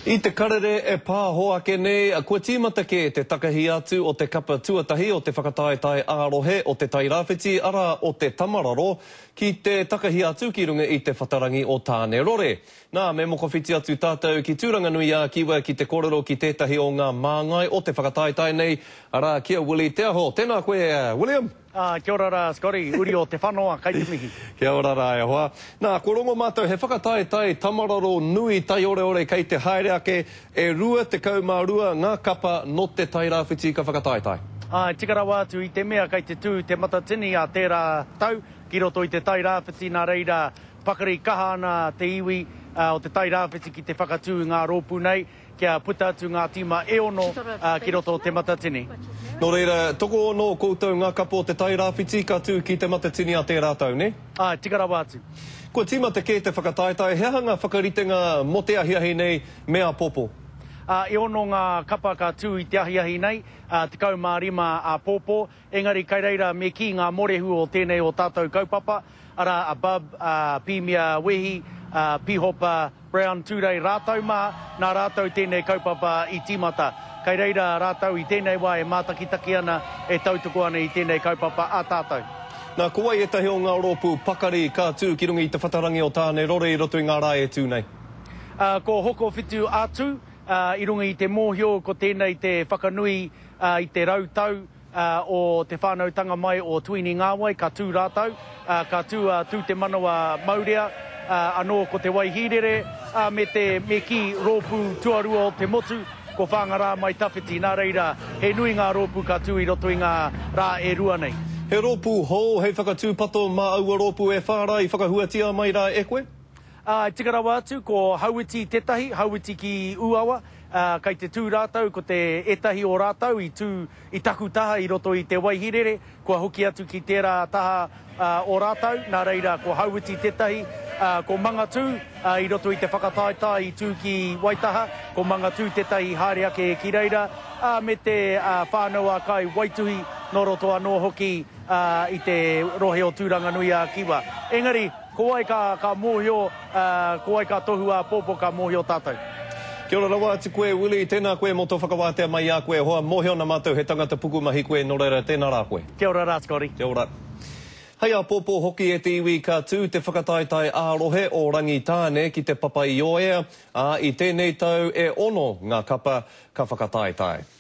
I te karere e pāho ake nei, kua tīmata kē te takahi atu o te kapa tuatahi o te whakataetae ā-rohe o Te Tairāwhiti, arā, o Te Tamararo, ki te takahi atu ki runga i te whatarangi o Tānerore. Nā, me mokowhiti atu tātou ki Tūranganui-ā-Kiwa ki te kōrero ki tētahi o ngā māngai o te whakataetae nei, arā, ki a Willie Te Aho. Tēnā koe, William! Ā, kia ora rā, Scotty, uri o Te Whanoa, kai te mihi. Kia ora rā, e hoa. Nā, kua rongo mātou he whakataetae tamararo nui taioreore kei te haere ake, e 22 ngā kapa nō Te Tairāwhiti ka whakataetae. Āe, tika rawa atu i te mea kei te tū Te Matatini a tērā tau ki roto i Te Tairāwhiti, nā reira, pakari kaha ana te iwi o Te Tairāwhiti ki te whakatū i ngā rōpū nei. Kia puta atu ngā tīma e ono ki roto o Te Matatini. Nō reira, tokoono koutou ngā kapa o Te Tairāwhiti ka tū ki Te Matatini a tērā tau, nē? Āe, tika rawa atu. Kua tīmata kē te whakataetae, he aha ngā whakaritenga mō te ahiahi nei me āpōpō? Ā, e ono ngā kapa ka tū i te ahiahi nei, ā, 15 āpōpō, engari kai reira me kī ngā morehu o tēnei o tātou kaupapa, arā, a Bub, a Pīmia Wehi, a Pihopa Brown Tūrei rātou mā, nā rātou tēnei kaupapa i tīmata. Kei reira rātou i tēnei wā e mātakitaki ana, e tautoko ana i tēnei kaupapa a tātou. Nā, ko wai ētahi o ngā rōpū pakari ka tū ki runga i te whatarangi o Tānerore i roto i ngā rā e tū nei? Ā, ko Hokowhitu a Tū, ā, i runga i te mōhio ko tēnei te whakanui, ā, i te rautau, o te whānautanga mai o Tuini Ngāwai, ka tū rātou, ka tū a Tū Te Manawa Maurea, anō ko Te Waihīrere, me te, me kī, rōpū tuarua o te motu, ko Whāngarā Mai Tawhiti. Nā reira, he nui ngā rōpū ka tū i roto i ngā rā e rua nei. He rōpū hou hei whakatūpato mā aua rōpū e whā rā i whakahuatia mai rā e koe? Ā, tika rawa atu, ko Hauiti tētahi, Hauiti ki Ūawa, ā, kei te tū rātou, ko te, ētahi o rātou i tū i taku taha i roto i Te Waihirere, kua hoki atu ki tērā taha, ā, o rātou, nā reira, ko Hauiti tētahi, ā, ko Mangatū, ā, i roto i te whakataetae i tū ki Waitaha, ko Mangatū tētahi i haere ake ki reira, ā, me te, ā, Whānau-a-Kai Waituhi nō roto anō hoki, ā, i te rohe o Tūranganui-a-Kiwa. Engari, Ko wai ka, ka mōhio, ā, ko wai ka tohu āpōpō ka mōhio tātou. Kia ora rawa atu koe Willie, tēnā koe mō tō whakawātea mai i a koe e hoa, mōhio ana mātou he tangata pukumahi koe nō reira tēnā rā koe. Kia ora rā Scotty. Kia ora. Hei āpōpō hoki e te iwi ka tū te whakataetae ā-rohe o Rangitāne ki Te Papa-i-ōea, ā, i tēnei tau e ono ngā kapa ka whakataetae.